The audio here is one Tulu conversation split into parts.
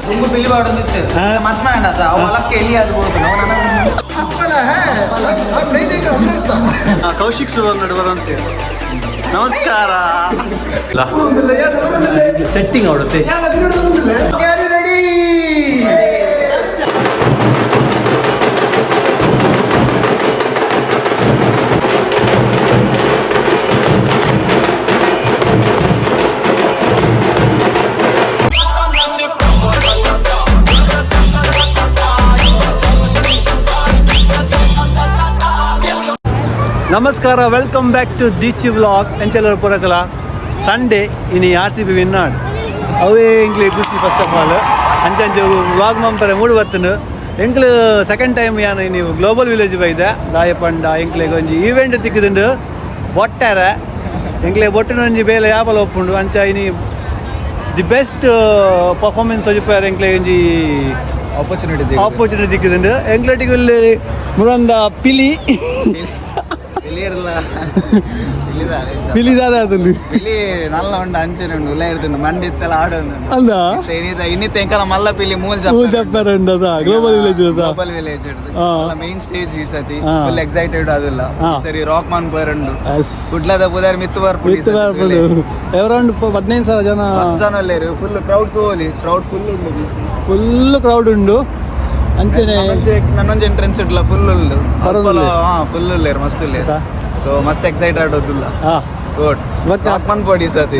ತುಂಬು ಬಿಳಿ ಬಾಡೊಂದಿತ್ತು ಮತ್ ಮಾಡ ಅವು ಎಲ್ಲಿ ಅದು ಕೌಶಿಕ್ ಸುವರ್ಣ ನಡುವರಂತೆ. ನಮಸ್ಕಾರ. ಸೆಟ್ಟಿಂಗ್ ಆಡುತ್ತೆ. ನಮಸ್ಕಾರ, welcome back to Deechi vlog. ಎಂಚೆಲ್ಲರ ಪುರಕಲ ಸಂಡೇ ಇನಿ ಆರ್ ಸಿ ಬಿ ವಿನ್ನಾಡ್ ಅವೇ ಎಂಕ್ಲೆ ಖುಷಿ. ಫಸ್ಟ್ ಆಫ್ ಆಲ್ ಅಂಚೆ ಅಂಚೆ ವ್ಲಾಗ್ ಮಂಪರೆ ಮೂಡು ಬತ್ತನು. ಎಂಕ್ಲು ಸೆಕೆಂಡ್ ಟೈಮ್ ಯಾನ್ ನೀವು ಗ್ಲೋಬಲ್ ವಿಲೇಜ್ ಬೈದೆ. ದಾಯ ಪಂಡ ಎಂಕ್ಲೆಗ್ ಒಂಜಿ ಈವೆಂಟ್ ತಿಕ್ಕಿದುಂಡು ಬೊಟ್ಟಾರ. ಎಂಕ್ಲೆ ಬೊಟ್ಟಿನ ಒಂಜಿ ಬೇಲೆ ಯಾಪಲ ಒಪ್ಪುಂಡು. ಅಂಚ ಇನಿ the best performance ತೊಜಿಪಾರ ಎಂಕ್ಲೆ ಒಂಜಿ ಆಪರ್ಚುನಿಟಿ ಆಪರ್ಚುನಿಟಿ ತಿಕ್ಕಿದುಂಡು. ಎಂಕ್ಲೆಟಿಗೆ ಇಲ್ಲಿ ಮುರಂದ ಪಿಲಿ. ಪಿಲಿ ದಾದ ಅದು. ಪಿಲಿ ನಲ್ಲ ಉಂಡು, ಅಂಚನೆ ಉಂಡು, ಉಲ್ಲ ಇರ್ತುಂಡು, ಮಂಡಿ ಇತ್ತೆಲ್ಲ ಆಡೊಂದು. ಅಲ್ಲ, ಇನ್ನಿತ ಇನ್ನಿತ ಎಂಕಲ ಮಲ್ಲ ಪಿಲಿ ಮೂಲ್. ಮೂಲ್ ಜಪ್ಪರ ಉಂಡದ global village. Global village main stage ಈ ಸತಿ. ಫುಲ್ ಎಕ್ಸೈಟೆಡ್ ಅದಿಲ್ಲ. ಸರಿ ರಾಕ್ ಮಾನ್ ಬರಂಡು ಕುಡ್ಲದ ಬುದಾರ್ ಮಿತ್ತು ಬರ್ಪುಂಡು. ಮಿತ್ತು ಬರ್ಪುಂಡು. ಅರೌಂಡ್ 15,000 ಜನ. ಮಸ್ತ್ ಜನ ಉಲ್ಲೆರ್. ಫುಲ್ ಕ್ರೌಡ್ ತೋಲಿ, ಕ್ರೌಡ್ ಫುಲ್ ಉಂಡು. ಫುಲ್ ಕ್ರೌಡ್ ಉಂಡು ಅಂಚನೆ. ನನ್ನೊಂಜಿ ಎಂಟ್ರೆನ್ಸ್ ಇಡ್ಲ ಫುಲ್ ಉಂಡು. ಬರೋದಿಲ್ಲ. ಫುಲ್ ಉಲ್ಲೇರ್, ಮಸ್ತ್ ಉಲ್ಲೇರ್. ಸೊ ಮಸ್ತ್ ಎಕ್ಸೈಟೆಡ್ ಆಡೋದಿಲ್ಲ. ಗುಡ್. ಬೊಕ್ಕ? ರಾಕ್ ಮನ್ ಪೋಡಿ ಸತಿ.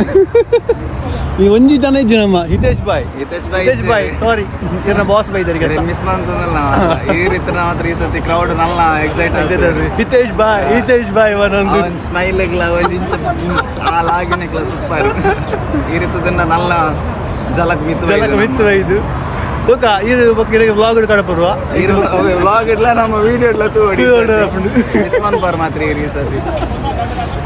ಈ ಒಂಜಿ ಜನ ಇಜ್ಜಿ, ನಮ್ಮ ಹಿತೇಶ್ ಬಾಯ್. ಹಿತೇಶ್ ಬಾಯ್. ಹಿತೇಶ್ ಬಾಯ್, ಸಾರಿ, ಇರ್ನ ಬಾಸ್ ಬೈದರಿಗೆ. ಮಿಸ್ ಮಾಡ್ತದಲ್ಲ ಈ ರೀತಿ ಮಾತ್ರ. ಈ ಸತಿ ಕ್ರೌಡ್ ನಲ್ಲ ಎಕ್ಸೈಟ್. ಹಿತೇಶ್ ಬಾಯ್, ಹಿತೇಶ್ ಬಾಯ್ ಒಂದೊಂದು. ಅವನ್ ಸ್ಮೈಲ್ ಒಂಜಿ ಇಂಚ ಆ ಲಾಗಿನ ಸೂಪರ್. ಈ ರೀತಿದನ್ನ ನಲ್ಲ ಜಲಕ್ ಮಿತ್ತು. ಜಲಕ ಮಿತ್ತು ಬೈದು ತೂಕ ಇದು ಬೊಕ್ಕ ಇರೆಗ್ ವ್ಲಾಗ್ ಕಡಪುರುವ. ವ್ಲಾಗ್ ಇಡ್ಲ ನಮ್ಮ ವಿಡಿಯೋ ಇಡ್ಲ ತೂವಡಿ. ತೂವಡಿ. ಮಿಸ್ ಮನ್ಪಾರ್ ಮಾತ್ರ ಈ ಸತಿ.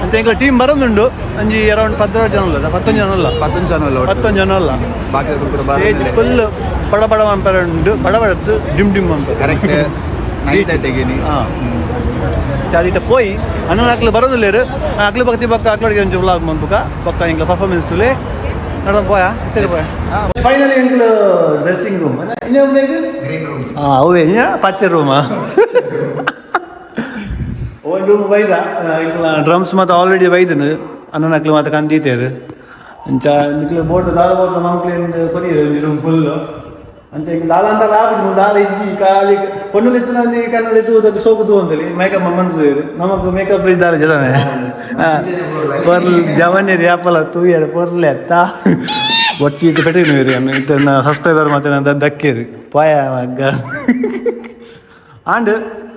ಅಂತ ಎಂಕ್ಲ ಟೀಮ್ ಬರೋದುಂಡು. ಒಂಜಿ ಅರೌಂಡ್ 16 ಜನ ಅಲ್ಲ, 19 ಜನ ಅಲ್ಲ. ಪತ್ತೊಂದು ಜನ ಉಲ್ಲ ಒಟ್ಟು. 19 ಜನ ಅಲ್ಲ. ಬಾಕಿ ಪೂರ ಸ್ಟೇಜ್ ಬರೋದಿಲ್ಲ. ಫುಲ್ ಬಡ ಬಡ ಮಂಪರ ಉಂಡು, ಬಡ ಬಡತ್ತು ಡಿಮ್ ಡಿಮ್ ಮಂಪರ. ಕರೆಕ್ಟ್ 9:30ಗೆ. ಹಾಂ, ಚಾದಿಟ ಪೋಯಿ ಅಣ್ಣ ಅಕ್ಲು ಬರೋದಿಲ್ಲೇರು. ಅಕ್ಲು ಭಕ್ತಿ ಬಕ್ಕ ಅಕ್ಲೋಡಿಗೆ ಒಂಜಿ ವ್ಲಾಗ್ ಮನ್ಪುಕ. ಬಕ್ಕ ಎಂಕ್ಲ ಪರ್ಫಾರ್ಮೆನ್ಸ್ ತುಲೆ ನಡ ಪೋಯಾ ಪೋಯಾ. ಫೈನಲಿ ಎಂಕ್ಲು ಡ್ರೆಸ್ಸಿಂಗ್ ರೂಮ್. Green room. ಹಾಂ, ಅವೇ ಪಚ್ಚೆ ರೂಮಾ. ಒಂದು ರೂಮ್ ಬೈದ ಎಂಕ್ಲ ಡ್ರಮ್ಸ್ ಮಾತ ಆಲ್ರೆಡಿ ಬೈದನು. ಅಣ್ಣನ ಅಕ್ಲು ಮಾತ ಕಂದೀತೇರು. ಅಂಚ ನಿಕ್ಲು ಬೋಟ್ ದಾಲ ಬೋಟ್ ಮಂಕ್ಲಿ ಕೊರಿಯರು ಒಂಜಿ ರೂಮ್ ಫುಲ್. ಅಂಚ ಇಂಕ್ ದಾಲ ಅಂತ ಆಪುಜಿ, ದಾಲ ಇಜ್ಜಿ ಖಾಲಿ. ಪೊಣ್ಣುಲು ಇತ್ತಿನ ಒಂಜಿ ಕನ್ನಡ ತೂದಕ್ಕೆ ಸೋಕು ತೂವಂತಲಿ ಮೇಕಪ್ ಮಂತುದೇರು. ನಮಕ್ ಮೇಕಪ್ ದಾಲ ಜದಮೆ ಪೊರ್ಲು ಜವನ್ಯರು ಯಾಪಲ ತೂಯರು ಪೊರ್ಲೆ ಅತ್ತ ಒಚ್ಚಿ ಇತ್ತು ಪೆಟ್ಟಿನ ಇತ್ತ ಸಬ್ಸ್ಕ್ರೈಬರ್ ಮತ್ತೆ ನನ್ನ ದಕ್ಕೇರು ಪಾಯ ಮಗ್ಗ. ಆಂಡ್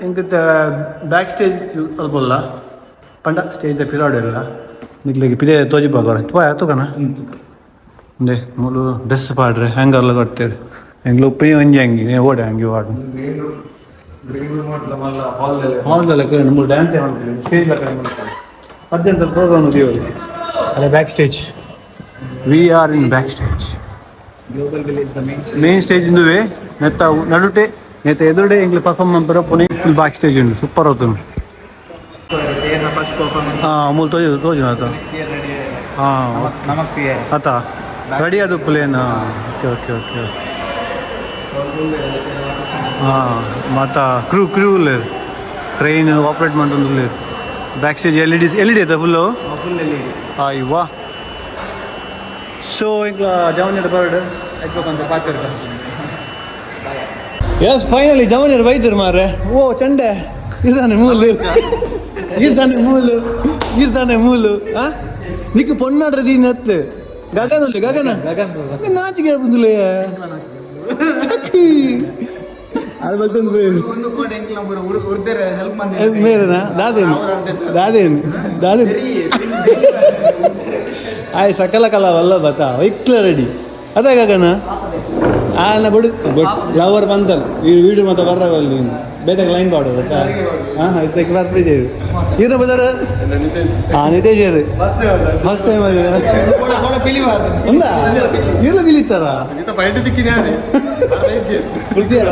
ಇಂಕಿತ ಬ್ಯಾಕ್ ಸ್ಟೇಜ್ ಅಲ್ಪಲ್ಲ ಪಂಡ ಸ್ಟೇಜ್ ಪಿರಾಡ್ ಇಲ್ಲ ನಿಕ್ಲಿಗೆ ಪಿದೆ ತೋಜಿ ಬಾಗೋರ ಪೋಯ ತೂಕನ. ಇಂದೆ ಮೂಲು ಡ್ರೆಸ್ ಪಾಡ್ರೆ ಹ್ಯಾಂಗರ್ಲ ಕಟ್ತೇರು. ಎಂಗ್ಲ ಉಪ್ಪಿ ಒಂಜಿ ಅಂಗಿ ಓಡೆ ಅಂಗಿ ವಾಡು. ಗ್ರೀನ್ ರೂಮ್, ಗ್ರೀನ್ ರೂಮ್ ಮಲ್ಲ ಹಾಲ್. ಹಾಲ್ದಲ್ಲ ಮೂಲು ಡ್ಯಾನ್ಸ್ ಮಾಡ್ತೀವಿ, ಸ್ಟೇಜ್ ಲೆಕ್ಕ ಮಾಡ್ತಾರೆ. 18 ಪ್ರೋಗ್ರಾಮ್ ದೇವರು ಅಲ್ಲ. Back stage, we are in back stage. Global village the main. Main stage ಇಂದುವೆ ನೆತ್ತ ನಡುಟೆ ನೆತ್ತ ಎದುರುಡೆ ಎಂಗ್ಲ ಪರ್ಫಾರ್ಮ್ ಮಾಡ್ತಾರೆ. ಪುಣೆ ಫುಲ್ ಬ್ಯಾಕ್ ಸ್ಟೇಜ್ ಉಂಡು, ಸೂಪರ್ ಆತುಂಡು. First performance. ಹಾಂ, ಮೂಲು ತೋಜು ತೋಜು ಆತ. Next year ready. ಹಾಂ. ನಮಕ್ ತಿಯರ್. ಆತ ರೆಡಿ ಅದು ಪ್ಲೇನ್. ಓಕೆ ಓಕೆ ಓಕೆ ಹಾಂ, ಮಾತ ಕ್ರೂ ಕ್ರೂ ಉಲ್ಲೇರು, ಕ್ರೈನ್ ಆಪ್ರೇಟ್ ಮಾಡ್ತೊಂದು ಉಲ್ಲೇರು. Back stage L E D, L E D ಆಯ್ತಾ ಫುಲ್ಲು? ಫುಲ್ ಎಲ್ ಆಯ್ವಾ. ಸೊ ಎಂಕ್ಲ ಜವನಿಯರ್ ಬರ್ಡ್ ಅಂತ ಪಾತಿರ್ಕ. ಎಸ್, ಫೈನಲಿ ಜವನಿಯರ್ ಬೈದರು ಮಾರ್ರೆ. ಓ ಚಂಡೆ ಇರ್ತಾನೆ ಮೂಲು, ಇರ್ತಾನೆ ಮೂಲು, ಇರ್ತಾನೆ ಮೂಲು. ಆ ನಿಕ್ ಪೊನ್ನಾಡ್ರ ದೀನ ಹತ್ತು ಗಗನ ಉಲ್ಲೆ ಗಗನ ನಾಚಿಕೆ ಬಂದುಲೆ ಚಕ್ಕಿ ಅದು ಬರ್ತಂದು. ಒಂದು ಕೋಟಿ ಎಂಕ್ಲ ಪೂರ ಉರ್ದೆರೆ ಹೆಲ್ಪ್ ಮಂದಿ. ಮೇರೆನಾ ದಾದೇನು ದಾದೇನು ದಾದೇನು ಆಯ್ ಸಕಲ ಕಲಾ ವಲ್ಲಭ ತಾ ವೈಕ್ಲ ರೆಡಿ ಅದೇ ಗಗನ ಆನ ಬಡು ಬಟ್ ಲವರ್ ಬಂತಲ್ ಈ ವೀಡಿಯೋ ಮತ್ತೆ ಬರ್ರವಲ್ಲ ನೀನು ಬೇಗ ಲೈನ್ ಪಾಡು ಗೊತ್ತಾ. ಹಾಂ, ಇದಕ್ಕೆ ಬರ್ತಿದ್ದೀವಿ. ಇವ್ರ ಬದಾರ. ಹಾಂ, ನಿತೇಶ್ ಫಸ್ಟ್ ಟೈಮ್. ಒಂದಾ ಇರ್ಲ ಬಿಲಿತಾರ ಉದ್ಯಾರ.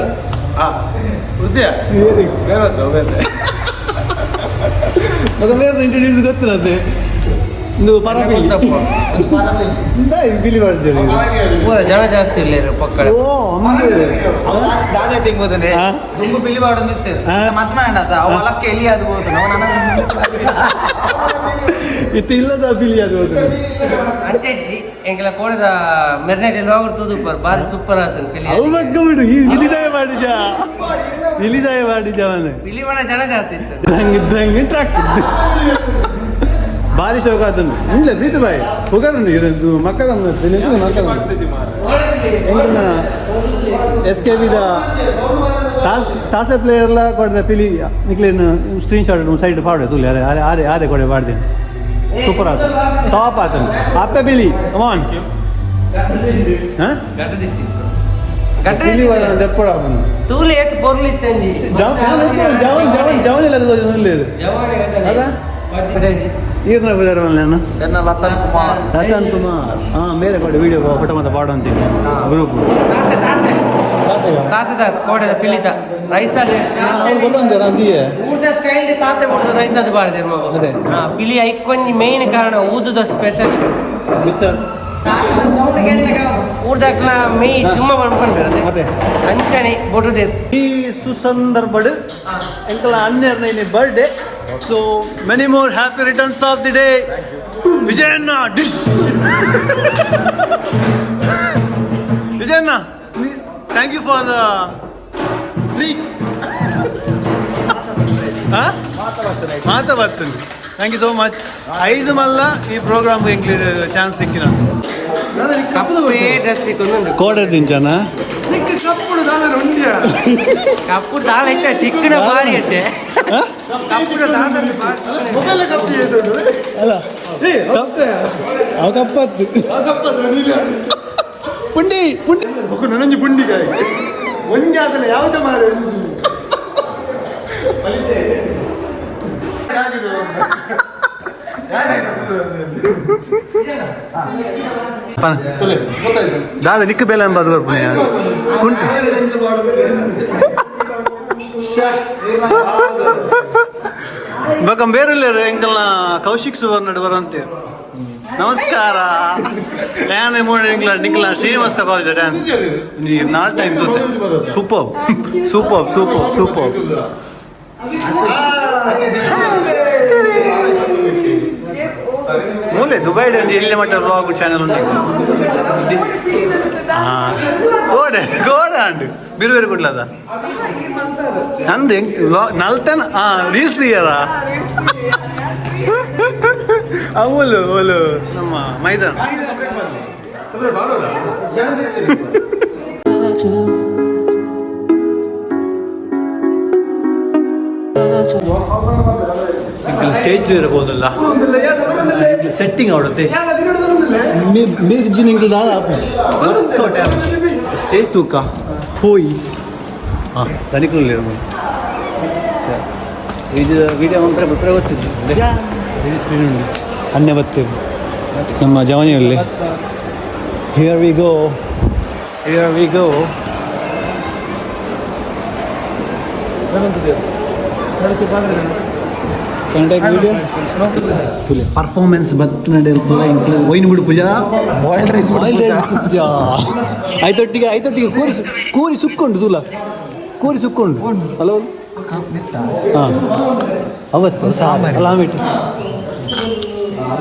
ಮಗ ಬೇರೆ ಇಂಟ್ರೊಡ್ಯೂಸ್ ಗೊತ್ತಿರತ್ತೆ. ಇಂದು ಪರಪಿಲಿ ಪಿಲಿ ಮಾಡ್ತೀರಿ. ಪೂರ ಜನ ಜಾಸ್ತಿ ಇಲ್ಲ ಪಕ್ಕಡ. ಓ ಅಂದು. ದಾದ ತಿಂಗೋದನೆ. ಆ? ದುಂಗು ಪಿಲಿ ಬಾಡೊಂದಿತ್ತು. ಆ? ಮತ್ ಮಾಡ ಅವ ಹೊಲಕ್ಕೆ ಎಲ್ಲಿ ಅದು ಹೋತು ಅವ ನನ್ನ. ಇತ್ತು ಇಲ್ಲದ ಪಿಲಿ ಅದು ಹೋದ್ರೆ. ಅಂಚೆಜ್ಜಿ ಎಂಕಲ ಕೋಡದ ಮೆರ್ನೆಟ್ ವಾಗುಡ್ ತೂದುಪ್ಪರ್ ಬಾರಿ ಸೂಪರ್ ಆತನ್ ಪಿಲಿ. ಅವು ಬಗ್ಗ ಬಿಡು, ಈ ಇಲಿದಾಯ ಮಾಡಿಜ, ಇಲಿದಾಯ ಮಾಡಿಜ ಅವನು. ಪಿಲಿ ಮಾಡ ಜನ ಜಾಸ್ತಿ ಇತ್ತು. ಹಂಗೆ ಇದ್ದಂಗೆ ಟ್ರಾಕ್ ಭಾರಿ ಶೋಕ ಆತನು. ಇಲ್ಲ ಪ್ರೀತು ಬಾಯ್ ಹುಗರನ್ನು ಇರೋದು ಮಕ್ಕಳನ್ನು ಮಕ್ಕಳನ್ನು ಎಂಕಲ್ನ ಎಸ್ ಕೆ ಬಿದ ತಾಸ್ ತಾಸೆ ಪ್ಲೇಯರ್ಲ ಕೊಡ್ದ ಪಿಲಿ. ನಿಕ್ಲೇನು screen shot side ಪಾಡೆ ತೂಲಿ. ಅರೆ ಅರೆ ಆರೆ ಆರೆ ಕೊಡೆ ಪಾಡ್ದೇನೆ. ಸೂಪರ್ ಆತ, ಟಾಪ್ ಆತನು ಅಪ್ಪೆ ಪಿಲಿ. ಕಮಾನ್. ಹಾಂ. ಪಿಲಿ ದೆಪ್ಪಡ ಅವನು. ತೂಲಿ ಏತ್ ಪೊರ್ಲು ಇತ್ತಂಜಿ. ಜವನ್ ಜವನ್ ಜವನ್ ಜವನ್ ಇಲ್ಲ. ಅದ? ಈರ್ನ ಬುದಾರ ನಾನು. ಎನ್ನ ಲತನ್ ಕುಮಾರ್. ರತನ್ ಕುಮಾರ್. ಹಾಂ, ಮೇರೆ ಕೊಡೆ ವಿಡಿಯೋ ಫೋಟೋ ಮತ್ತೆ ಪಾಡು ಅಂತೀನಿ ಗ್ರೂಪ್. ತಾಸೆ ತಾಸೆ ತಾಸೆದಾರ್ ಕೋಟೆದ ಪಿಲಿತ ರೈಸ್ ಅದು. ಊಟದ ಸ್ಟೈಲ್ ತಾಸೆ ಕೊಡುದು ರೈಸ್ ಅದು ಬಾರ್ದೆ ಮಗು. ಅದೇ. ಹಾ, ಪಿಲಿ ಐಕೊಂಜಿ ಮೇನ್ ಕಾರಣ ಊದುದ ಸ್ಪೆಷಲ್. ಮಿಸ್ಟರ್ ತಾಸೆದ ಸೌಂಡ್ ಗೆಲ್ಲಗ ಊರ್ದಾಕ್ಲ ಮೇ ಜುಮ್ಮ ಪನ್ಪಂಡು. ಅದೇ. ಅಂಚನೆ ಬೊಟ್ಟುದೆ. ಈ ಸುಸಂದರ್ಭಡ್ ಎಂಕಲ ಹನ್ನೆರಡನೇ birthday, so many more happy returns of the day Vijayanna. Dish Vijayanna, thank you for the treat. ಮಾತ ಬರ್ತದೆ. Thank you so much. ಐದು ಮಲ್ಲ ಈ ಪ್ರೋಗ್ರಾಮ್ ಎಂಕ್ಲಿ ಚಾನ್ಸ್ ಸಿಕ್ಕಿನ. ಕಪ್ಪೆ ಡ್ರೆಸ್ ತಿಕ್ಕೊಂದುಂಡು. ಕೋಡೆ ತಿಂಚನ. ಕಪ್ಪು ದಾಳ ಇತ್ತ ತಿಕ್ಕನ ಬಾರಿ ಅಟ್ಟೆ. ಕಪ್ಪು ದಾಳ. ಅಲ್ಲ, ಅವ ಕಪ್ಪತ್ತು ಪುಂಡಿ ಪುಂಡಿ. ನನಂಜಿ ಪುಂಡಿಕಾಯಿ ಒಂಜಿ ಆತಲ್ಲ ಯಾವ್ದು ಮಾರೆ ಒಂಜಿ. ದಾದ ನಿಕ್ಕ ಬೇಲೆ ಅಂಬದು ಬರ್ಪುನೆ ಕುಂಟು. ಬೊಕ ಬೇರೆಲ್ಲ ಎಂಕಲ್ನ ಕೌಶಿಕ್ ಸುವರ್ಣ ಬರಂತೆ. ನಮಸ್ಕಾರ. ಯಾನೆ ಮೂಡ ಎಂಕ್ಲ ನಿಕ್ಲ ಶ್ರೀನಿವಾಸ ಕಾಲೇಜ್ ಡ್ಯಾನ್ಸ್ ನಾಲ್ time. Super super super super. ಮೂಲೆ ದುಬೈ ಇಲ್ಲಿ ಮಟ್ಟ ವ್ಲಾಗ್ ಚಾನೆಲ್ ಉಂಟು. ಗೋಡೆ ಗೋಡೆ ಅಂಡು ಬೇರೆ ಬೇರೆ ಕೊಡ್ಲದ ಅಂದೆ ನಲ್ತನ. ಹಾ, ರೀಲ್ಸ್ తీಯರ ಓಲು ಓಲು ನಮ್ಮ ಮೈದಾನ. ಸ್ಟೇಜ್ ಇರಬಹುದಲ್ಲ, ಸೆಟ್ಟಿಂಗ್ ಆಡುತ್ತೆ. ಮೇಜಿನ ದಾದ office workout stage ತೂಕ ಪೋಯಿ. ಹಾಂ, ದನಿಕುಲು ಸ್ಟೇಜ್ ವಿಡಿಯೋ ಮಂತ್ರ ಬಿಟ್ಟರೆ ಗೊತ್ತಿತ್ತು. ಸ್ಕ್ರೀನ್ ಉಂಟು. ಅನ್ಯ ಬರ್ತೇವೆ ನಮ್ಮ ಜವನಿಯಲ್ಲಿ. Here we go, here we go. Video performance ಬತ್ತನಡೆ wine ಬಿಡು ಪೂಜಾ. Boiled rice. ಪೂಜಾ ಐತೊಟ್ಟಿಗೆ ಐತೊಟ್ಟಿಗೆ ಕೋರಿ ಕೋರಿ ಸುಕ್ಕೊಂಡು ತುಲ ಕೋರಿ ಸುಕ್ಕೊಂಡು. ಹಲೋ. ಹಾಂ, ಅವತ್ತು ಸಾಂಬಾರ್ ಅಲ್ಲ, ಆಮೇಲೆ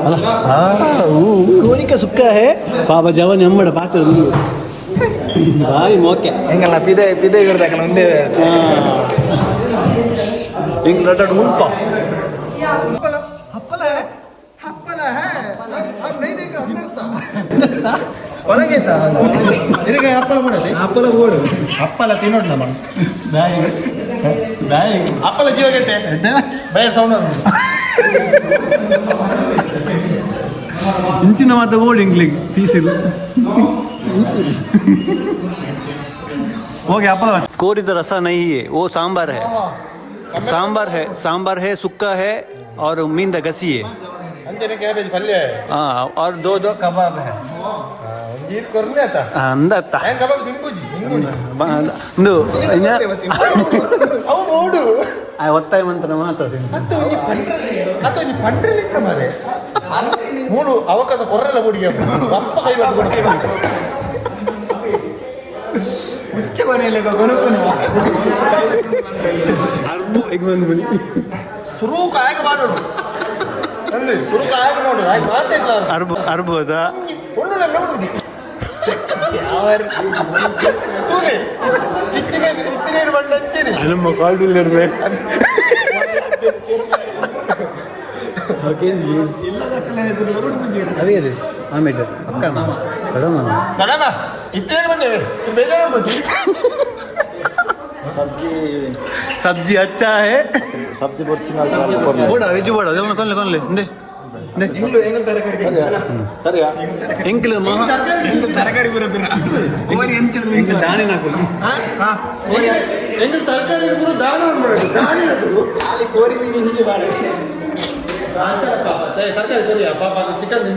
ಅಲ್ಲ ಕೋರಿಕ ಸುಕ್ಕ ಹೇ ಪಾಪ ಜವನ್ ಎಮ್ಮಡ ಪಾತ್ರ ಬಾರಿ ಮೋಕೆ. ಎಂಗಲ್ಲ ಪಿದೆ ಪಿದೆ ಇಡ್ದಾಕಲ್ಲ ಒಂದೇ. ಹಿಂಗೆ ಲಟಾಡ್ ಮುಲ್ಪ. ಹಪ್ಪಲ ಹಪ್ಪಲ ಹೇ नहीं देखा अंदर था ಒಳಗೆ ತಿರುಗ ಹಪ್ಪಳ ಮಾಡೋದು. ಹಪ್ಪಲ ಓಡು. ಹಪ್ಪಲ ತಿನ್ನೋಡು ನಮ್ಮ. ಬಾಯಿ ಬಾಯಿ. ಹಪ್ಪಲ ಜೀವಗಟ್ಟೆ ಬೇರೆ ಸೌಂಡ್. ಇಂಚಿನ ಮಾತ ಓಡಿ ಇಂಗ್ಲಿಗೆ ಫೀಸಿಲ್ಲ. हो गया हप्पल. कोरी तो रसा नहीं है, वो सांबर है, सांबर है, सांबर है, सुक्का है और मींद गसी है. ಅಂಚನೆ ಕ್ಯಾಬೇಜ್ ಪಲ್ಯ. हाँ, और दो दो कबाब है. ಒಂಜಿ ಕೊರ್ನೆ ಆತ. ಅಂದತ್ತ. ಹೆಂಗ್ ಕಬಾಬ್ ತಿನ್ಪುಜಿ. ಇಂದು ಅವು ಓಡು. ಒತ್ತಾಯ ಮಂತ್ರ ಮಾತ್ರ. ಅತ್ತ ಒಂಜಿ ಪಂಡ್ರಲ್ಲಿ ಅತ್ತ ಒಂಜಿ ಪಂಡ್ರಲ್ಲಿ ಇಚ್ಚ ಮಾರೆ. ಮೂರು ಅವಕಾಶ ಕೊರ್ರೆಲ್ಲ ಹುಡುಗಿ ಅಪ್ಪ ಕೈ ಬಿಟ್ಟು ಉಚ್ಚ ಕೊನೆಯಲ್ಲಿ ಗೊನಕ್ಕುನ ಅರ್ಬು ಎಗ್ ಬಂದ್ಬಿಡಿ. ಸುರೂಕ ಆಯ್ಕೆ ಮಾಡೋಡು ಅಂದೆ ಸುರೂಕ ಆಯ್ಕೆ ಮಾಡು ಆಯ್ಕೆ ಮಾತೇ ಇಲ್ಲ. ಅರ್ಬು ಅರ್ಬೋದಾ? ಒಳ್ಳೆ ನೋಡುದು ತೂಲೆ ಇತ್ತಿನೇನು ಇತ್ತಿನೇನು ಬಣ್ಣ ಹಂಚೇನಿ. ನಮ್ಮ ಕಾಲ್ ಇರ್ಬೇಕು. ಅದೇ ಅದೇ ಆಮೇಲೆ ಅಕ್ಕನ ಕಡಮ. ಕಡಮ ಇತ್ತಿನೇನು ಬಣ್ಣ ಬೇಜಾರು ಬಂತು. ಸಬ್ಜಿ ಅಚ್ಚಾ ಹೇ. ಸಬ್ಜಿ ಬೊರ್ಚಿನ. ಬೋಡ ವೆಜ್ ಬೋಡ ಅದೇ ಕೊನ್ಲೆ ಕೊನ್ಲೆ ಇಂದೆ. ಸರಿಯಾ? ಎಂಕ್ಲ ಮಹಾ ತರಕಾರಿ ಪೂರ ಪಿರ ಕೋರಿ ಎಂಚಿನ. ದಾನಿ ನಾಕುಲು. ಎಂಟು ತರಕಾರಿ ಪೂರ ದಾನ ಮಾಡ್ಬಿಡೋದು ದಾನಿ. ಖಾಲಿ ಕೋರಿ ಮೀನು ಇಂಚು ಬಾರ. ತರಕಾರಿ ಸರಿ ಪಾಪ ಚಿಕನ್.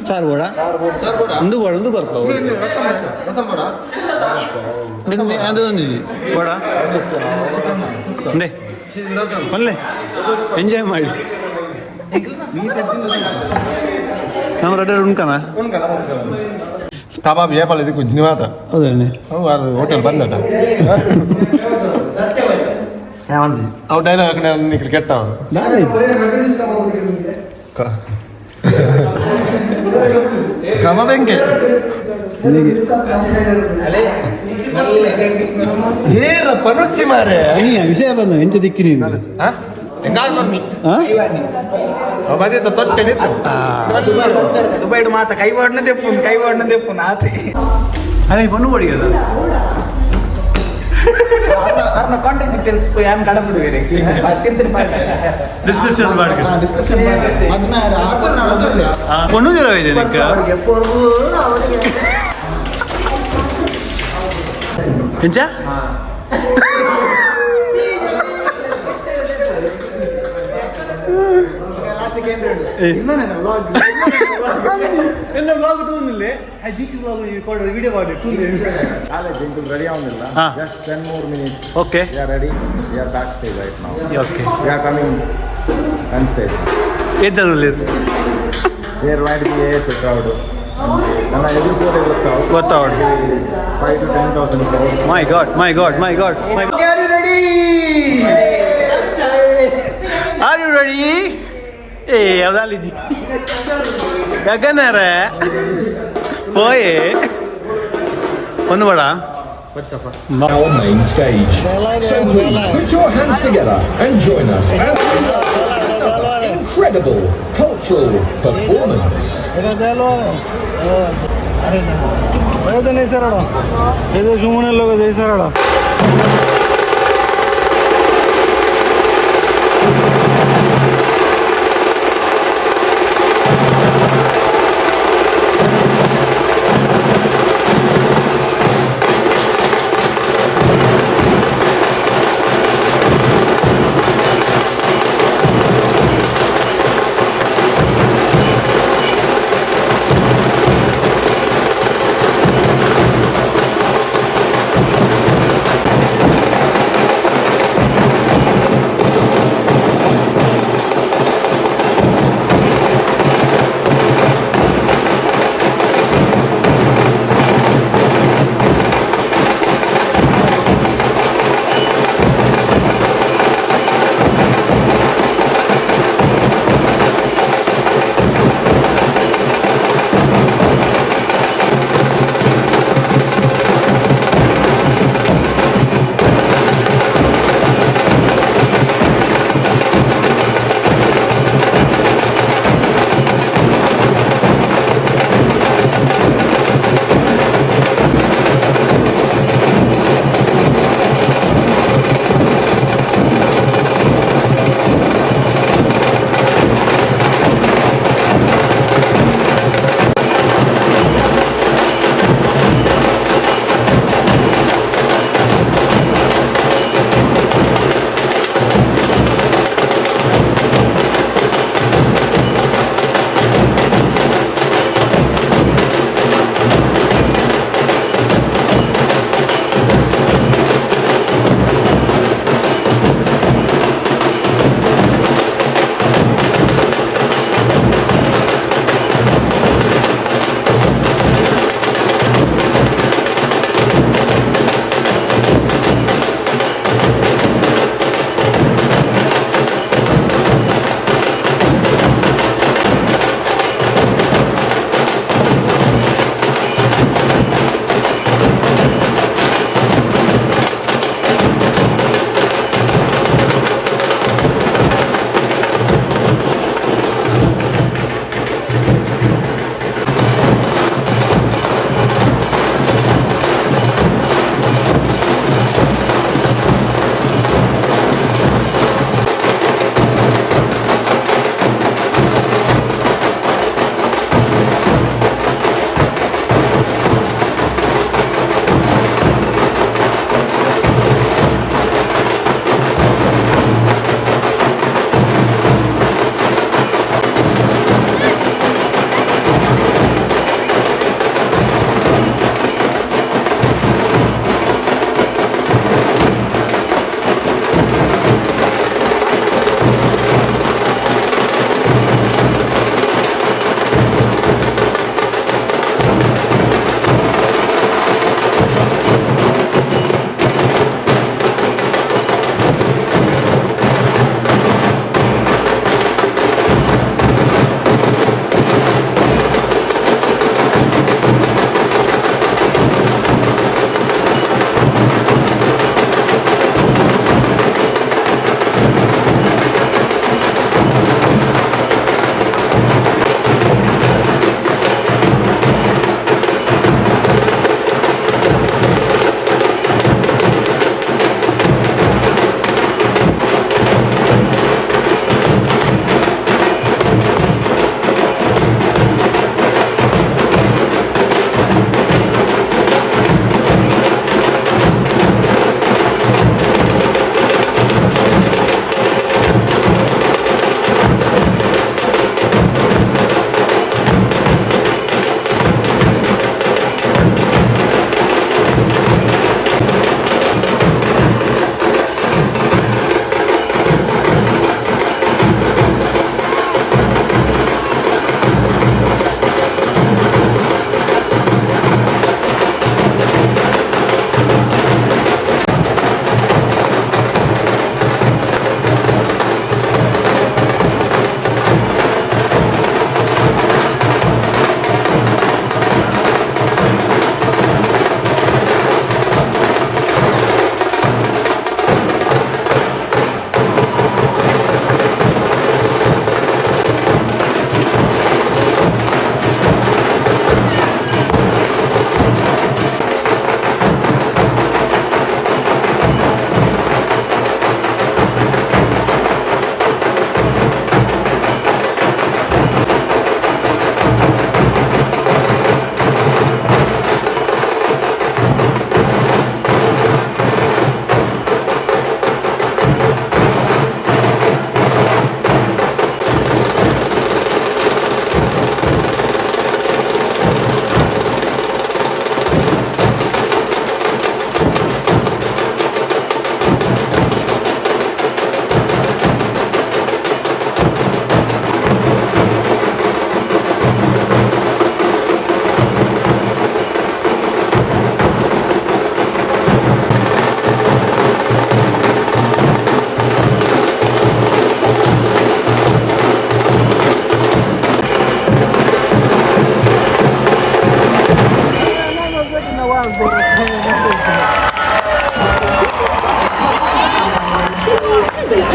ಚಾರ್ ಬೋಡ ಒಂದು ಬೋಡ ಒಂದು ಬರ್ಪ. ರಸಂ ಬೋಡ. ಅದು ಒಂದು ಬೋಡ ಇಂದೆ ಒಲ್ಲೆ ಎಂಜಾಯ್ ಮಾಡಿ. ನಮ್ಮ ರಡ್ಡ ಉಣ್ಕನ. ಕಬಾಬ್ ಏಪಲ್ ಇದಕ್ಕೆ ಕುಜ್ನಿ ಮಾತ್ರ. ಹೌದೇನೆ? ಅವು ಹೋಟೆಲ್ ಬಂದಟ ಅವು ಡೈಲಾಗ್ ಹಾಕಿ ನಾನು ಈ ಕೆಟ್ಟವ. ಕಮ ಬೆಂಕಿ. ಏರ ಪನುಚ್ಚಿ ಮಾರೆ. ವಿಷಯ ಬಂದ ಎಂಚ ದಿಕ್ಕಿ ನೀನು? ಹಾ? ತೊಟ್ಟೆ ನಿಂತು. ದುಬೈಡ್ ಮಾತ ಕೈವಾಡ್ನ ದೆಪ್ಪುನ್ ಕೈವಾಡ್ನ ದೆಪ್ಪುನ್ ಆತೆ. ಅದೇ ಪಣ್ಣು ಬೋಡಿಗೆ ಅದು. ಅರ್ನ ಕಾಂಟ್ಯಾಕ್ಟ್ ಡೀಟೇಲ್ಸ್ ಯಾನ್ ಕಡಬಿಡುವೇರೆ ತಿರ್ತಿರ್. ಡಿಸ್ಕ್ರಿಪ್ಷನ್ ಮಾಡಿ. ಡಿಸ್ಕ್ರಿಪ್ಷನ್. ಪಣ್ಣು ಜರ ಇದೆ ನಿಕ್ಕ. ಎಂಚ? ಎಲ್ಲ ಬ್ಲಾಗ್ ತಗೊಂಡಿಲ್ಲ ಬೀಚ್ ಬ್ಲಾಗ್ ವಿಡಿಯೋ ಮಾಡಿ. Ready ಆവുന്നിಲ್ಲ. Ha. Just 10 more minutes. Okay. We are ready. We are back stage right now. Okay. We are coming on stage. ಏತ್ ಜನ ಉಲ್ಲೆರ್? There might be a crowd. ನನ್ನ ಎದುರು ಹೋದೆ ಗೊತ್ತಾವು. ಗೊತ್ತಾವಡು. 5 to 10 thousand crowd. My God, my God, my God, my. Are you ready? Are you ready? ಏ ಅವದಾಲಿಜಿ ಗಗನರ ಪೋಯೆ ಒಂದು ಬಡ. Our main stage. So please put your hands together and join us as we welcome another incredible cultural performance. সুমনের লোক সারাটা।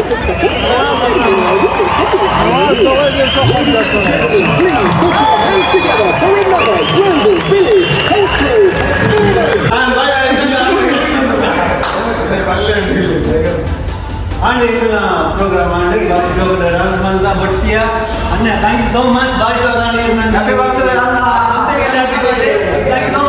Ladies and gentlemen, please put your hands together for another Global Village Cultural Performance. And ಇಂಚಿನ ಪ್ರೋಗ್ರಾಮ್ ಆಂಡ್ ಬಾರಿ ಜೋಕುಲು ಡಾನ್ಸ್ ಮಲ್ತ ಬೊಟ್ಟಿಯ ಅಣ್ಣ, thank you so much. ಬಾರಿ ಜೋಕಾಂಡ್. Happy birthday. Thank you so